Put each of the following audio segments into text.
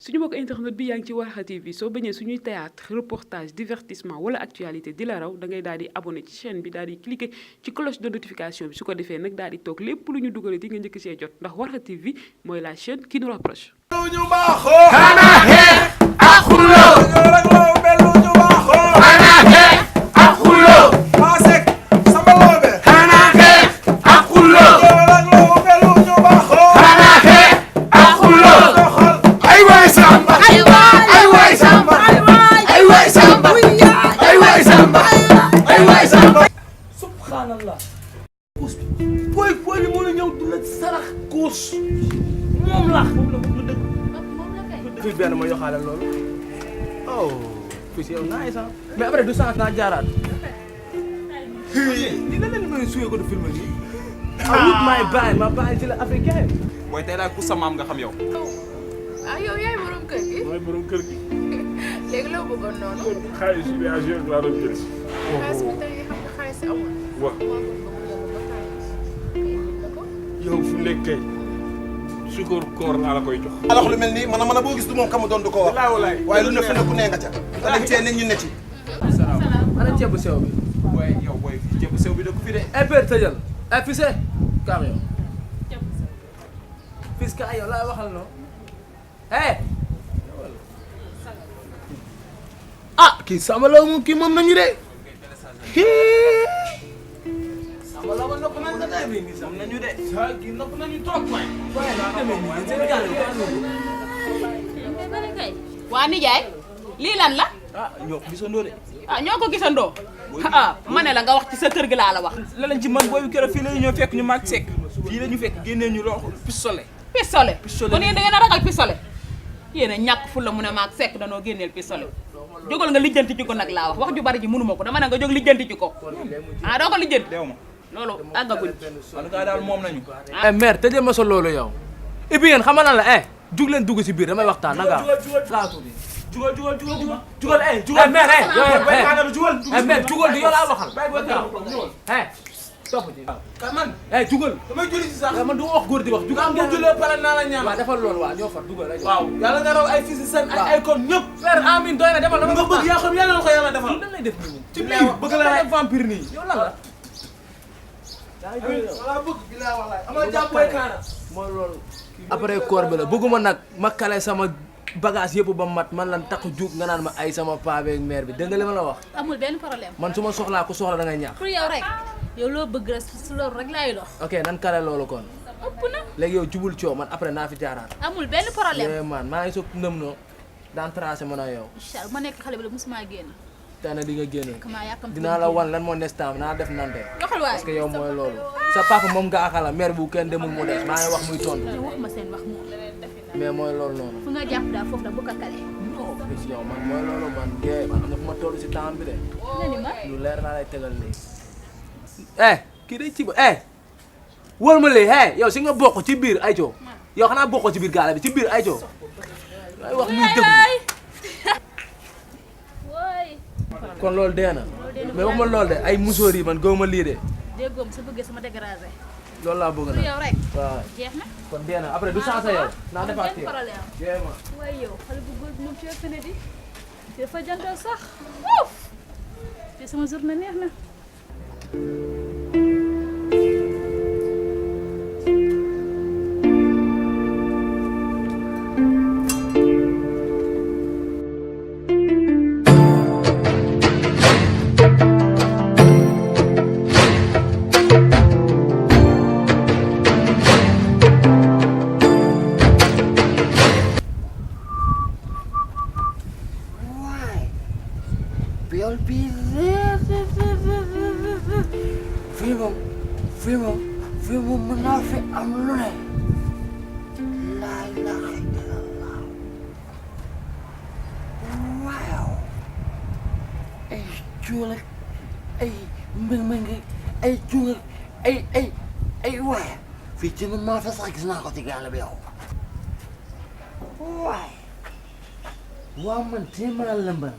suñu mbokk internet bi yaa ngi ci Warkha TV soo bañee suñuy théâtre reportage divertissement wala actualité di la raw da ngay daal di abonné ci chaîne bi daal di cliquer ci cloche de notification bi su ko defee nag daal di toog lépp lu ñu dugalati nga njëkk see jot ndax Warkha TV mooy la chaîne qui nous rapproche. subhanallah kuus bi booy bi moo la ñëw du la sarax kuus moom la dëgg fii benn ma yoxaale loolu oh fii si yow naa sax mais après du sens naa jaaraat li la leen may suyee ko du film nii awut maay bàyyi ma bàyyi ci la africain booy tey daal ku sa maam nga xam yow. ah yow yaay borom kër gi. mooy borom kër gi. léegi loo bëggoon noonu. xaalis bi à jour laa doon jël si. xaalis bi tey xam nga xaalis amul. waaw yow fu nekk kay sukkur koor laa la koy jox. alax lu mel nii man a boo gis du moom kamu doon du ko wax. walaay waaye lu ne fu ne ku ne nga ca. te dañ cee ne ñu ne ci. ana ceebu sew bi booy yow booy fii ceebu sew bi dëkk fi de. père tëjal fise kaam yow fis ka yow laay waxal noonu ah kii Samba Law moom kii moom nañu de Samba Law nopp nañ ko tey bii am nañu de. kii nopp nañu trop waay waa nijaay lii lan la. ah ñoo ko gisandoo de. ah ñoo ko gisandoo. ah ma ne la nga wax ci sa kër gi laa la wax. la lañ ci man booy bi keroog fii la ñu ñëw fekk ñu mag sekk fii la ñu fekk génnee ñu loo pistolet. pistolet Pistolet kon yéen da ngeen a ragal pistolet. yéen a ñàkk fu la mu ne maag sekk danoo génneel pistolet. jógal nga lijjanti ci ko nag laa wax ju bari ji mënuma ko dama ne nga jóg lijjanti ci ko. ah doo ko lijjanti. deew ma loolu àggaguñ. en tout cas daal moom nañu. mère tëjee ma sa loolu yow et puis yéen xamal na la jug leen dugg si biir damay waxtaan na nga jugal mère mère jugal di yow laa waxal topp ci man jugal damay julli ci sax man du ma wax góor di wax jugal am nga jullee pare naa la ñaan waaw defal loolu waaw ñoo far dugal waaw yàlla nga raw ay fils de seen ay kon ñëpp frère amin doy na demal dama nga bëgg yaa xam yàlla la ko yàlla defal lan lay def nii ci biir bëgg la ay vampire nii yow lan la wala bëgg bi la wallaay ama jàppay kaana mooy loolu après koor bi la bëgguma nag ma kale sama bagage yëpp ba mat man lan takk jug nga naan ma ay sama paa beeg mère bi dégg nga li ma la wax amul benn problème. man su ma soxlaa ku soxla da ngay ñaax pour yow rek yow loo bëgg rek su loolu rek laay dox. ok nan kale loolu kon ëpp na léegi yow jubul coow man après naa fi jaaraat amul benn problème. man maa ngi soog ndëm noo daan tracé man a yow incha allah ma nekk xale bi la musuma génn. tey nag di nga génne comment yàkkamti dinaa la wan lan moo nestam naa def nante waxal waay parce que yow mooy loolu sa papa moom nga akala mère bu kenn demul mu des maa ngi wax muy tontu yow wax ma seen wax moom mais mooy loolu noonu fu nga jàpp daal foofu la bu ko kale. non bis yow man mooy loolu man gée man am na fu ma toll si temps bi de nga ni ma lu leer laa lay tegal léegi kii day ci ba wóor ma léegi yow si nga bokk ci biir ayco yow xanaa bokkoo ci biir gaale bi ci biir ayco lay wax muy dëgg kon loolu dee na mais wax ma loolu de ay musóor yi man gaw ma lii de déggoom sa bëggee sama dégradé. loolu laa bëgg pour na yow rek waaw jeex na. kon dee na après du changé yow naa defaat benn problème. jéema waaye yow xale bu góor bi moom ci fene di dafa jantal sax wuuf te sama journée neex na. Piol fii moom mën naa fi am lu ne laa ilaaha illallah waaw ay cuul ak ay mbëng-mbëng ay cuul ak ay waaye fii ci nu maa fa sax gis naa ko ci gaal bi yow waaye waa man téeméer a lëmbal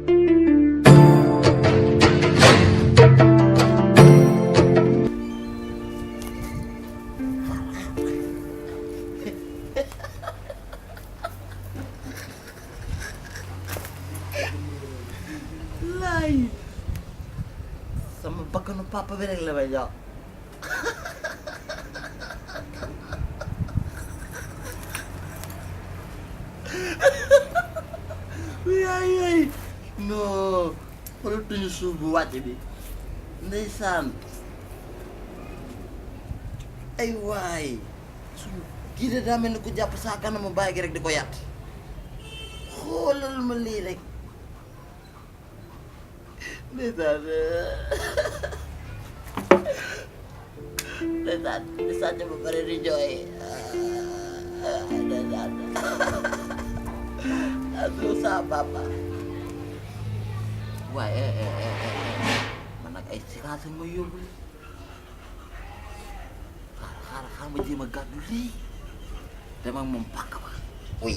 Thank you. bilaay sama bakkanu papa bi rek la may jox yaay non xoolal tuñu suuf bu wàcc bi ndeysaan ay waay suñu kii de daa mel ni ku jàpp saa kanamu bàyyi gi rek di ko yàtt xoolal ma lii rek ndeysaan ndeysaan di sàcc ba pare di jooy ndeysaan asu saa papa waaye man nag ay séquence ma yóbbu xaaral ma jéem a gàddu lii dem ak moom pàkk ba oui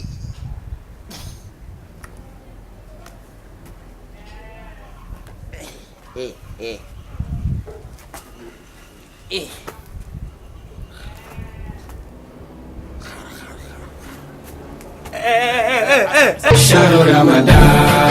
Shadow Ramadan